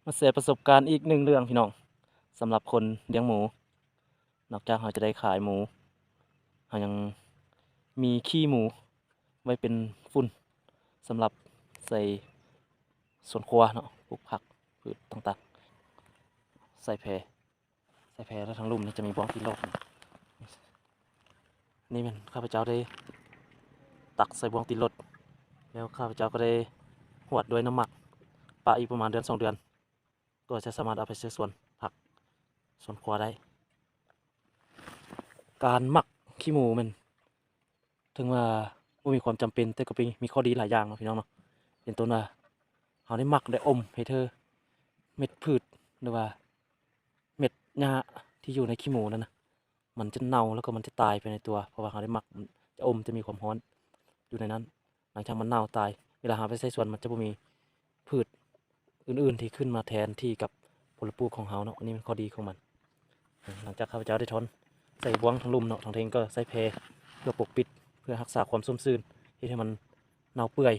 ມາແຊປະສົບການອີກໜຶ່ງເລື່ອງພີ່ນ້ອງ, ສຳລັບຄົນລ້ຽງໝູ ນອກຈາກເຮົາຈະໄດ້ຂາຍໝູ ເຮົາຍັງມີຂີ້ໝູໄວ້ເປັນຝຸ່ນ ສຳລັບໃສ່ສວນຄົວເນາະ, ປູກຜັກພືດຕ່າງໆ ໃສ່ແພ ໃສ່ແພ ແລ້ວທາງລຸ່ມນີ້ຈະມີບ່ວງຕີນໂລດ. ນີ້ແມ່ນຂ້າພະເຈົ້າໄດ້ຕັກໃສ່ບ່ວງຕີນໂລດ ແລ້ວຂ້າພະເຈົ້າກໍໄດ້ຫວດດ້ວຍນ້ຳໝັກ ປະອີກປະມານເດືອນສອງເດືອນ ກໍຈະສາມາດເອົາໄປໃສ່ສວນຜັກສວນຄົວໄດ້. ການໝັກຂີ້ໝູແມ່ນ ເຖິງວ່າບໍ່ມີຄວາມຈຳເປັນ ແຕ່ກໍເປັນ ມີຂໍ້ດີຫຼາຍຢ່າງເນາະພີ່ນ້ອງເນາະ. ເປັນຕົ້ນວ່າ ເຮົາໄດ້ໝັກໄດ້ອົມເຮັດໃຫ້ເມັດພືດ ຫຼືວ່າເມັດຫຍ້າທີ່ຢູ່ໃນຂີ້ໝູນັ້ນນະ ມັນຈະເນົ່າ ແລ້ວກໍມັນຈະຕາຍໄປໃນຕົວ ເພາະວ່າເຮົາໄດ້ໝັກ ຈະອົມ ຈະມີຄວາມຮ້ອນຢູ່ໃນນັ້ນ. ຫຼັງຈາກມັນເນົ່າຕາຍ ເວລາເຮົາໄປໃສ່ສວນ ມັນຈະບໍ່ມີພືດອື່ນໆທີ່ຂຶ້ນມາແທນທີ່ກັບຜົນລະປູກຂອງເຮົາເນາະ. ອັນນີ້ແມ່ນຂໍ້ດີຂອງມັນ. ຫຼັງຈາກຂ້າພະເຈົ້າໄດ້ຖອນໃສ່ບ່ວງທາງລຸ່ມເນາະ, ທາງເທິງກໍໃສ່ແພເພື່ອປົກປິດ ເພື່ອຮັກສາຄວາມຊຸ່ມຊື່ນ ເຮັດໃຫ້ມັນເນົ່າເປື່ອຍ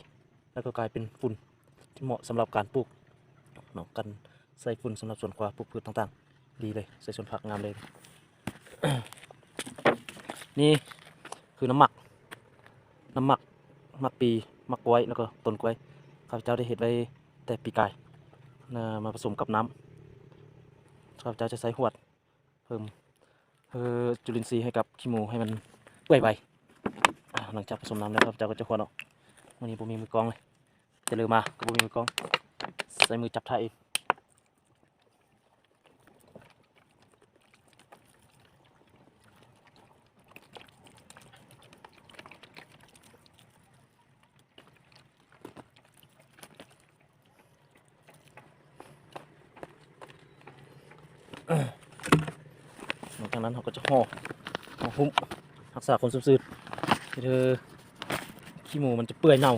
ແລ້ວກໍກາຍເປັນຝຸ່ນທີ່ເໝາະສຳລັບການປູກເນາະ, ການໃສ່ຝຸ່ນສຳລັບສວນຄົວ ປູກພືດຕ່າງໆ ດີເລີຍ, ໃສ່ສວນຜັກງາມເລີຍ. ນີ້ຄືນ້ຳໝັກ ນ້ຳໝັກ ໝາກປີ ໝາກກ້ວຍ ແລ້ວກໍຕົ້ນກ້ວຍ. ຂ້າພະເຈົ້າໄດ້ເຮັດໄວ້ແຕ່ປີກາຍ ນະ ມາປະສົມກັບນ້ຳ. ຂ້າພະເຈົ້າຈະໃສ່ຫວດ ເພີ່ມ ເອີ ຈຸລິນຊີໃຫ້ກັບຂີ້ໝູໃຫ້ມັນເປື່ອຍໄວ. ອາ ຫຼັງຈາກປະສົມນ້ຳແລ້ວ ຂ້າພະເຈົ້າກໍຈະຫວດອອກ. ມື້ນີ້ບໍ່ມີມືກ້ອງເລີຍ, ແຕ່ເລີມາກໍບໍ່ມີມືກ້ອງ, ໃຊ້ມືຈັບຖ່າຍເອງ. ຫຼັງຈາກນັ້ນເຮົາກໍຈະຫໍ່ ຫໍ່ຫຸ້ມ ຮັກສາຄວາມຊຸ່ມຊື່ນ ເພື່ອຂີ້ໝູມັນຈະເປື່ອຍເນົ່າ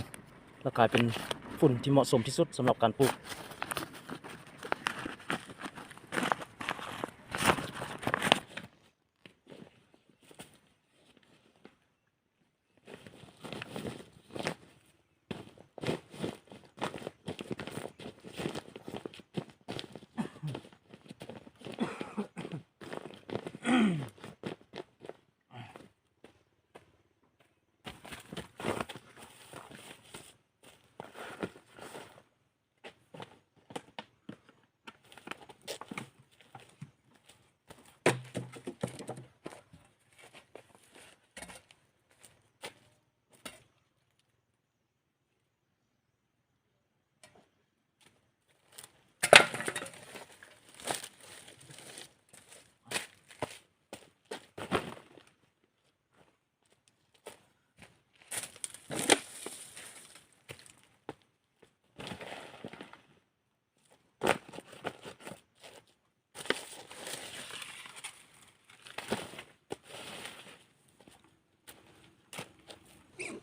ແລ້ວກາຍເປັນຝຸ່ນທີ່ເໝາະສົມທີ່ສຸດສຳລັບການປູກ.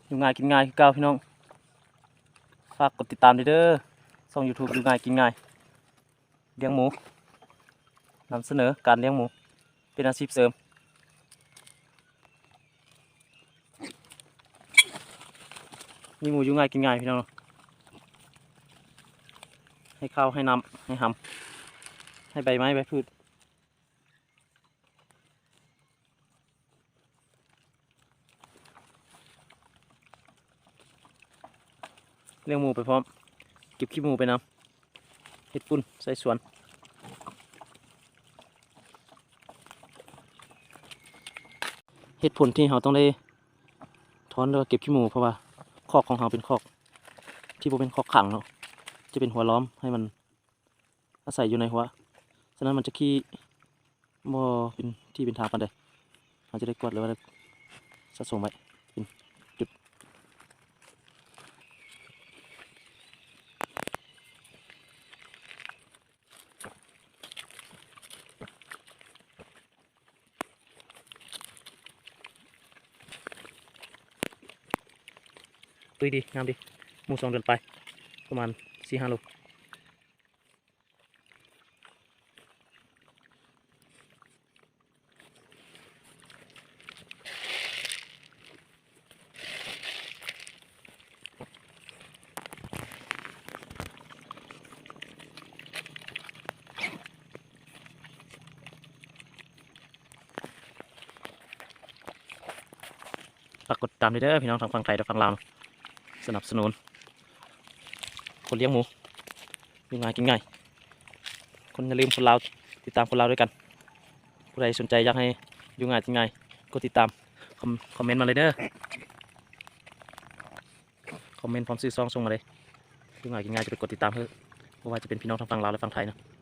ຢູ່ງ່າຍກິນງ່າຍຄືເກົ່າພີ່ນ້ອງ, ຝາກກົດຕິດຕາມເດີ ຊ່ອງຢູທູບຢູ່ງ່າຍກິນງ່າຍ. ລ້ຽງໝູ ນຳສະເໜີການລ້ຽງໝູເປັນອາຊີບເສີມ. ມີໝູຢູ່ງ່າຍກິນງ່າຍພີ່ນ້ອງ, ໃຫ້ເຂົ້າ ໃຫ້ນ້ຳ ໃຫ້ຫຳ ໃຫ້ໃບໄມ້ໃບພືດ. ລ້ຽງໝູໄປພ້ອມ ເກັບຂີ້ໝູໄປນຳ ເຮັດຝຸ່ນໃສ່ສວນ. ເຫດຜົນທີ່ເຮົາຕ້ອງໄດ້ຖອນ ຫຼືວ່າເກັບຂີ້ໝູ ເພາະວ່າຄອກຂອງເຮົາເປັນຄອກທີ່ບໍ່ແມ່ນຄອກຂັງເນາະ, ຈະເປັນຮົ້ວລ້ອມ ໃຫ້ມັນອາໄສຢູ່ໃນຮົ້ວ, ສະນັ້ນມັນຈະຂີ້ ບໍ່ເປັນທີ່ເປັນທາງປານໃດ. ເຮົາຈະໄດ້ກວາດ ຫຼືວ່າໄດ້ສະສົມໄວ້ເປັນຈຸດ. ຕຸ້ຍດີ ງາມດີ, ໝູສອງເດືອນປາຍ ປະມານສີ່ຫ້າໂລ. ເ ກດຕິດຕາມເດີພີ່ນ້ອງທາງຝັ່ງໄທ ແລະ ຝັ່ງລາວ ສະໜັບສະໜູນຄົນລ້ຽງໝູ ຢູ່ງ່າຍກິນງ່າຍ. ຄົນ ຢ່າລືມຄົນລາວ ຕິດຕາມຄົນລາວດ້ວຍກັນ. ຜູ້ໃດສົນໃຈຢາກໃຫ້ຢູ່ງ່າຍກິນງ່າຍ ກົດຕິດຕາມ ຄອມ ຄອມເມັນມາເລີຍເດີ. ຄອມເມັນພ້ອມຊື່ຊ່ອງສົ່ງມາເລີຍ. ຢູ່ງ່າຍກິນງ່າຍຈະໄປກົດຕິດຕາມເຮີ ບໍ່ວ່າຈະເປັນພີ່ນ້ອງທາງຝັ່ງລາວ ແລະ ຝັ່ງໄທເນາະ.